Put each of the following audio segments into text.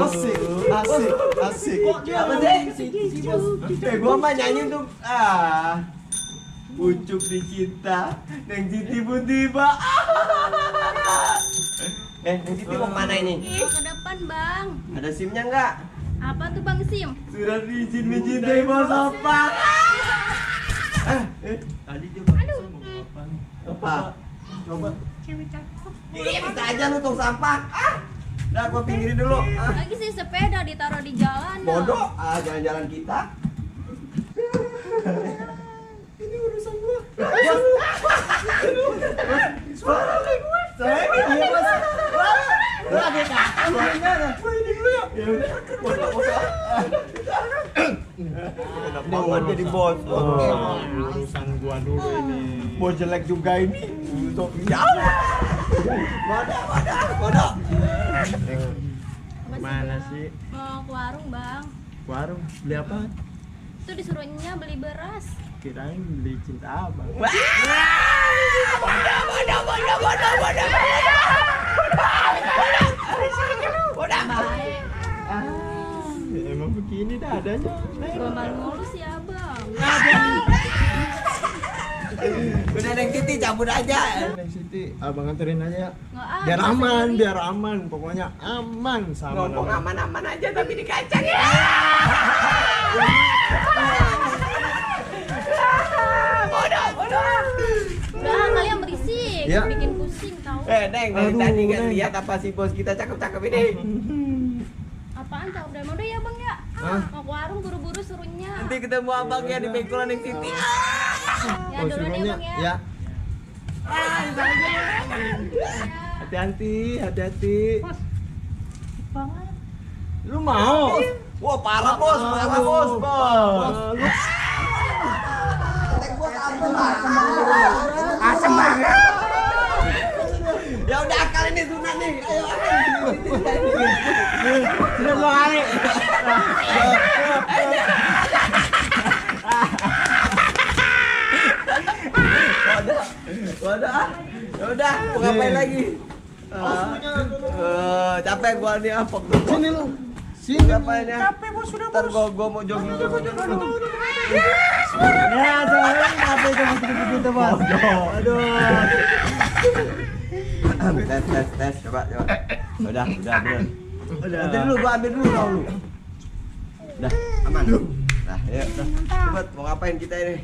Asik. Apa sih? Gua mah nyanyi untuk pucuk dicinta neng tiba-tiba. Neng Siti mau mana ini? Ke depan, Bang. Ada SIM-nya enggak? Apa tuh, Bang SIM? Surat izin mencintai Bos Opak. Tadi dia baru mau Apa? coba. Ini bisa aja lu tong sampah. Udah gua pinggirin dulu. Lagi sih sepeda ditaruh di jalan. Bodoh, jalan-jalan kita. Ini urusan gua. Suara gue. Saya ini Bos. Lagi Kak. Gua ini dulu ya. Ya udah, bodoh. Bawa jadi bos. Urusan gua dulu ini. Bos jelek juga ini. Untuk jauh. Bodoh. Mana sih? Mau ke warung, Bang. Warung beli apa? Itu disuruhnya beli beras. Kirain beli cinta abang. Baik. Emang begini dah adanya. Gombal mulu sih, Abang. Udah Neng Titi cabut aja. Neng Siti, abang anterin aja ya. Nggak ada. Biar aman, pokoknya aman sama Ngomong nama. aman-aman aja tapi dikacang ya. Bodoh. Udah, kalian berisik. Ya. Bikin pusing tau. Neng, dari Aduh, tadi kan Neng. lihat apa si bos kita cakep-cakep ini. Apaan cakep dari mana ya, Bang ya? Hah? Mau ke warung buru-buru suruhnya. Nanti ketemu abangnya di bengkolan Neng Titi. Ya Oh, duluan ya, suruhnya, Bang ya. ya. Ya. Hati-hati. Lu mau? Wah parah bos. Lu Asem banget. Ya udah akal ini sunat nih. Ayo. sudah 2 hari. Wadah. Ya udah, mau ngapain lagi? Capek gua nih apa? Sini lu. Sini. Ngapain ya? Capek bos sudah bos. Ntar gua mau jogging dulu. Ya, soalnya kenapa itu begitu, Bos? Aduh. Tes, coba. Udah, bener. Nanti dulu, gua ambil dulu kau lu. Udah, aman. Nah, ya udah. Cepet, mau ngapain kita ini?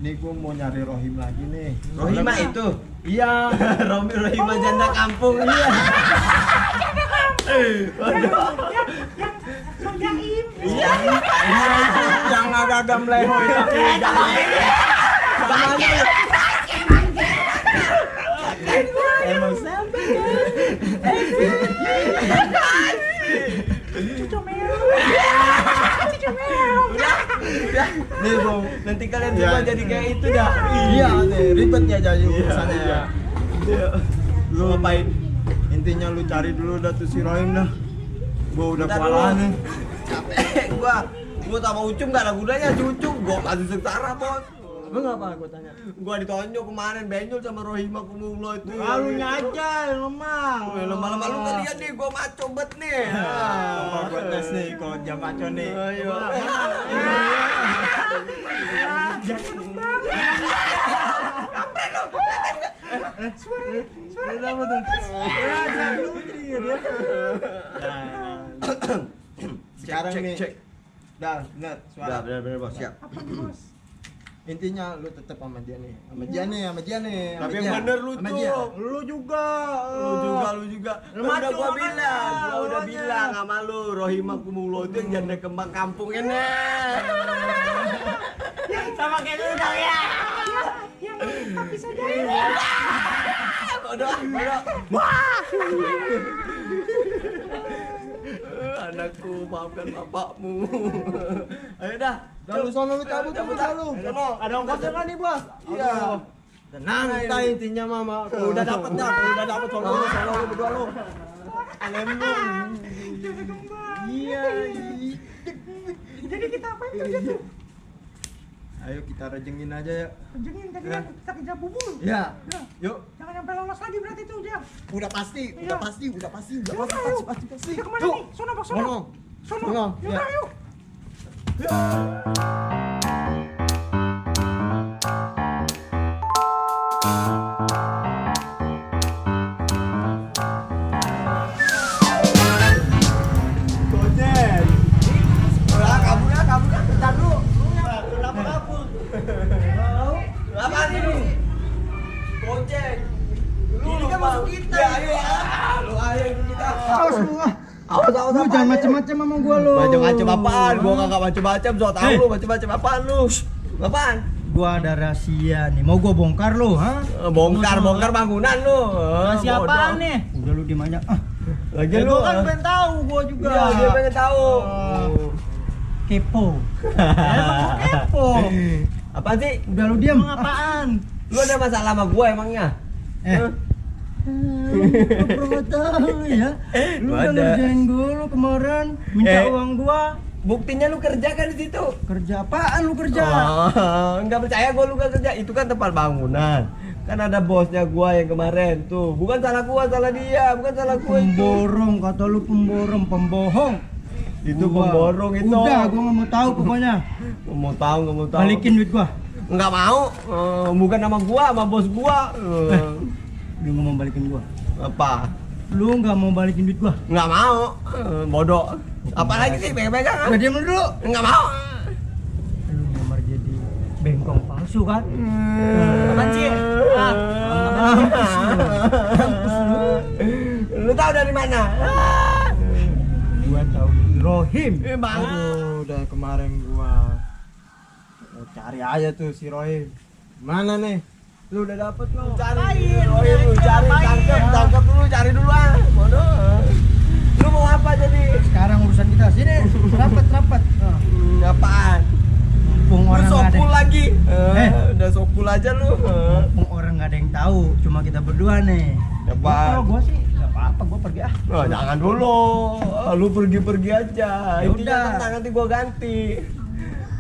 Nih gua mau nyari Rohim lagi nih. Rohima itu. Iya. Rohima janda kampung ini ya. Iya. Yang agak meleho itu. Emang siapa? Udah. Nih, Bang. Nanti kalian semua jadi kayak itu dah. Iya, nih ribetnya jadi urusannya ya. Iya. Lu ngapain? Intinya lu cari dulu dah tuh si Rohim dah. Gua udah Bentar kewalahan dulu. nih. Capek gua sama Ucum gak ada gunanya cucu. Gua masih sengsara, Bos. Lu ngapa gua tanya? Gua ditonjok kemarin benjol sama Rohima Kumullah itu. Lalunya aja lemah. Lama-lama lu kan lihat nih gua maco bet nih. Apa gua tes nih kalau jam maco nih. Ayo. Suara apa tuh? Sekarang nih. Cek. Dah, benar suara. Udah, benar Bos. Siap. Intinya lu tetap sama dia nih. Sama dia nih. Tapi yang bener lu Sama tuh. dia. Lu juga. Lu juga. Lu Udah maco gua makanya. bilang, gua udah Makanya. bilang sama lu, Rohima Kumullah itu yang janda kembang kampung ini. Sama kayak lu dong ya. Tapi saja. Bodoh. Wah. Anakku, maafkan bapakmu. Ayo dah. Dah lu sono lu cabut dulu dah lu. Sono. Ada ongkosnya kan nih, Bos? Iya. Tenang, kita intinya mama. Udah dapet dah, udah dapet sono lu berdua lu. Alem lu. Iya. Jadi kita apain kerja tuh? Ayo kita rejengin aja ya. Rejengin tadi Ya. kan kita kejar bubul. Ya. Ya. Yuk. Jangan sampai lolos lagi berarti tuh dia. Udah pasti, Iya. udah pasti. Yuk, ayo. Kita kemana Yuk. nih? Sono, Bang, sono. Sono. Sono. Sono, Yuk, ya. ayo. Gojek. Kabur dah. Bentar dulu. Kenapa kabur? Apaan ini? Gojek. Ini kan musuh kita. Ya, ayo. Lu ayo kita. Awas lu. Awas. Lu jangan macem-macem sama gua lu. Macam-macam apaan? Gua kagak macam-macam, so tahu lu macam-macam apaan lu. Apaan? Gua ada rahasia nih. Mau gua bongkar lu, ha? Bongkar bangunan lu. Rahasia Bodoh. apaan nih? Udah lu diem aja. Lagi Ya, lu gua kan pengen tahu gua juga. Iya, dia pengen tahu. Kepo. Emang gua kepo. Apaan sih? Udah lu diem. Apaan? Lu ada masalah sama gua emangnya? Hah? Gua tahu ya. Lu udah Ada. ngerjain gua lu kemarin minta uang gua. Buktinya lu kerja kan di situ. Kerja apaan lu kerja? Enggak percaya gua lu gak kerja. Itu kan tempat bangunan. Kan ada bosnya gua yang kemarin tuh. Bukan salah gua, salah dia. Bukan salah gua itu. Pemborong, kata lu pemborong, pembohong. Itu pemborong itu. Udah, gua nggak mau tahu pokoknya. Nggak mau tahu. Balikin duit gua. Enggak mau. Bukan sama gua, sama bos gua. Lu nggak mau balikin gua. Apa? Lu nggak mau balikin duit gua. Enggak mau. Bodoh. Apalagi sih pegang-pegang? Udah diam dulu. Enggak mau. Lu nyamar jadi bengkong palsu kan? Apaan sih? Lu tahu dari mana? Gua tahu Rohim. Bang. Aduh, udah kemarin gua cari aja tuh si Roy. Mana nih? Lu udah dapet lu. Cari. Lu cari, tangkap dulu, cari dulu ah. Bodoh. Lu mau apa jadi? Sekarang urusan kita sini. Rapat. Apaan? Mumpung Lu orang nggak ada. sokul lagi. Eh. Udah sokul aja lu. Mumpung orang nggak ada yang tahu. Cuma kita berdua nih. Apaan? Kalau gua sih nggak apa-apa. Gua pergi ah. Oh, jangan dulu. Lu pergi-pergi aja. Ya Intinya udah. tenang, nanti gua ganti.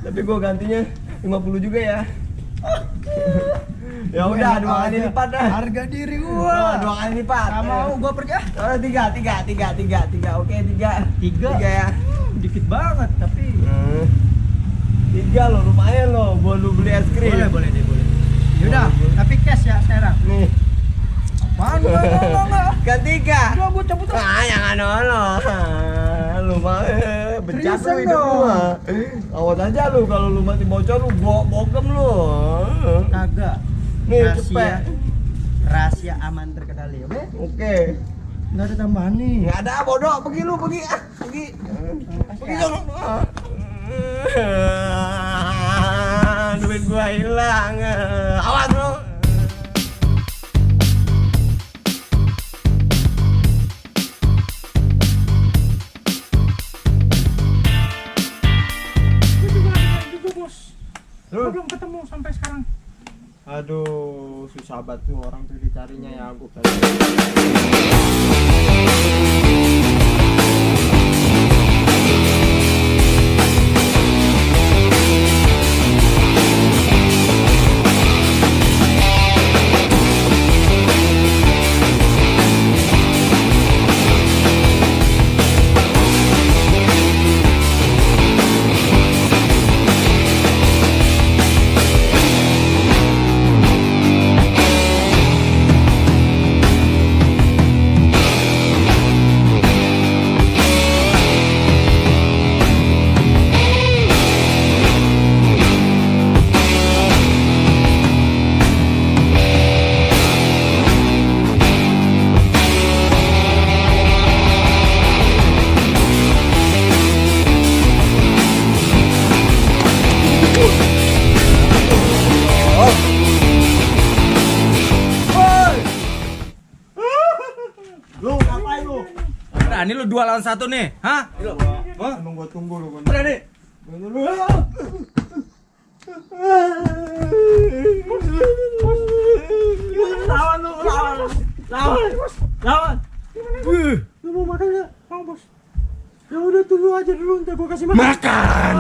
Tapi gua gantinya 50 juga ya. Ya udah, Enak 2 kali aja. lipat dah. Harga diri Oh, gua. 2 kali lipat. Nggak mau, gua pergi ah. Oh, 3. Oke, 3. Tiga. 3 ya. Dikit banget tapi. 3 loh, lumayan loh buat lu beli es krim. Boleh deh. Yaudah, tapi cash ya sekarang. Nih, Apaan? Enggak. kan 3. Gua cabut ah. Ah, jangan dulu. Lu mah bejat lu Seriusan hidup lu. dong. ah. Awas aja lu kalau lu mati bocor lu bokem lu. Kagak. Nih, Rahasia. cepet. Rahasia aman terkendali, oke? Oke. Enggak ada tambahan nih. Nggak ada bodoh, pergi lu, pergi. Pergi. Pergi sono. Duit gua hilang. Awas lu. Gua juga lagi juga, Bos. Lu? Gua belum ketemu sampai sekarang. Aduh, susah banget tuh orang tuh dicarinya ya aku tadi. Lu ngapain lu? Berani lu 2 lawan 1 nih, hah? Wah, emang gua tunggu lu. Berani? Lawan lu, lawan. Lu mau makan enggak? Mau, Bos. Ya udah tunggu aja dulu, ntar gua kasih makan. Makan!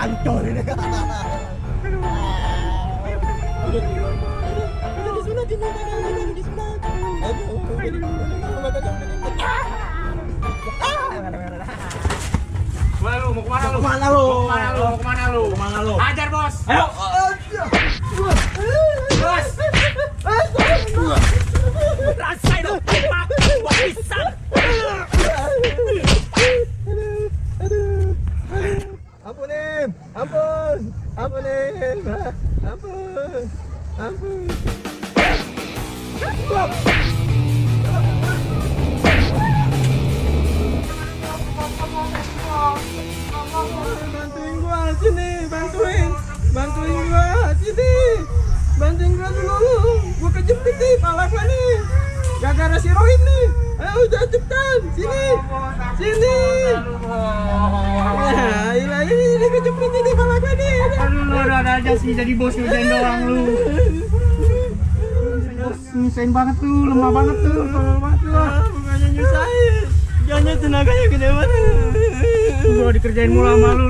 hancur ini. Disunat ini, disunat. Kemana lu? Mau kemana lu? Kemana lu? Mau kemana lu? Mau kemana lu? Kemana lu? Hajar bos. Ayo. Bos. Rasain dong. Buat pisang. Ampun, Im. Ampun. Ampun, Im. Ampun. Ampun. Bantuin gua sini, bantuin gua sini, bantuin gua dulu, gua kejepit nih, pala gua nih, gara-gara si Rohim nih, ayo jangan cepetan, sini, ya ini kejepit ini pala gua nih, Lu udah ada aja sih jadi bos nyusahin doang lu. Bos nyusahin banget tuh, lemah banget tuh. bukannya nyusahin, jangan tenaganya gede banget. Gua dikerjain mulu sama lu.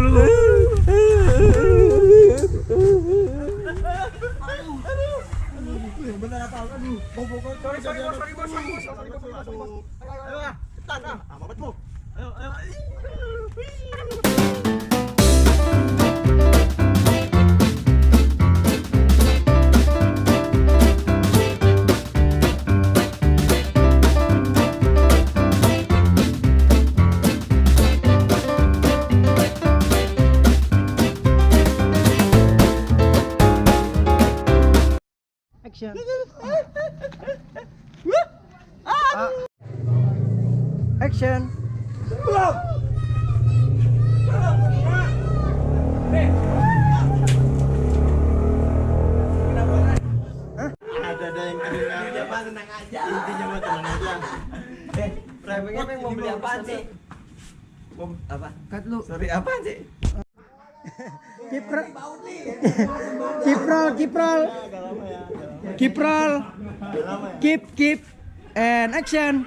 Bener apa? Aduh, sorry bos. Ayo lah, cepetan ah, apa bu? Ayo. Action. Action. Ada yang kedengaran. Tenang aja. Intinya mah tenang aja. Framingnya pengen mau beli apaan sih? Mau apa? Cut lu. Sorry, apaan sih? Kiprol. Keep and action.